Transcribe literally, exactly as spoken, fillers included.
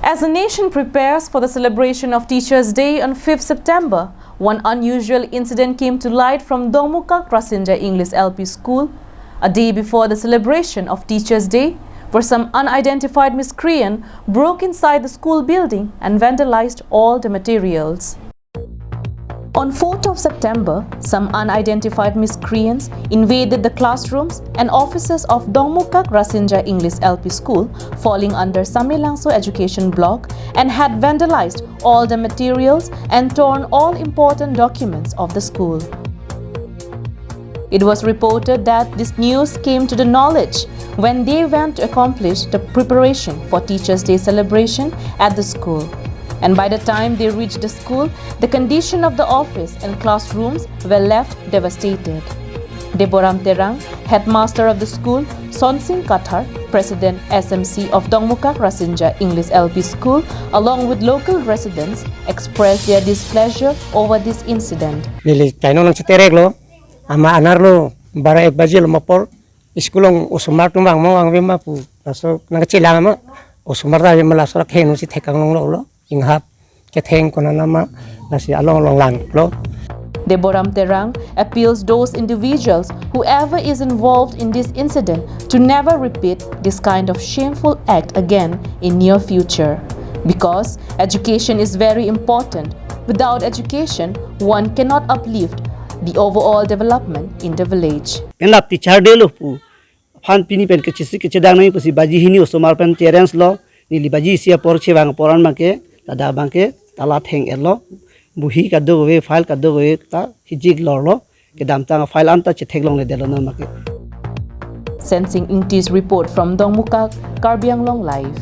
As the nation prepares for the celebration of Teachers' Day on fifth September, one unusual incident came to light from Dongmukak Rasinja English L P School. A day before the celebration of Teachers' Day, where some unidentified miscreant broke inside the school building and vandalized all the materials. On fourth of September, some unidentified miscreants invaded the classrooms and offices of Dongmukak Rasinja English L P School, falling under Samelangso Education Block, and had vandalized all the materials and torn all important documents of the school. It was reported that this news came to the knowledge when they went to accomplish the preparation for Teachers' Day celebration at the school. And by the time they reached the school, the condition of the office and classrooms were left devastated. Deboram Terang, headmaster of the school, Sonsing Kathar, president S M C of Dongmukak Rasinja English L P School, along with local residents, expressed their displeasure over this incident. Neli kaino nang cheterek lo, ama anar lo, bara ek baji lo mapor, school along osomar atum vangmo vangve ma pu, laso nang chelang ma, osomar ta ma laso rak henu si thekang long lo lo, inghap ketheng konat nama, lasi along along lang lo. Deboram Terang appeals those individuals, whoever is involved in this incident, to never repeat this kind of shameful act again in near future. Because education is very important. Without education, one cannot uplift the overall development in the village. Penap Teacher Day lo pu aphan pini pen kechisi kechedang nai pusi baji hini osomar pen challenge lo, neli baji isi apor chevang apor an abangke, ladak abangke tala theng-et lo, buhi kadokave, file kadokave ta hijik lor lo, kedamtang file anta chetheklongledetlo non abangke. Sensing Ingti's report from Dongmukak, Karbi Anglong Live.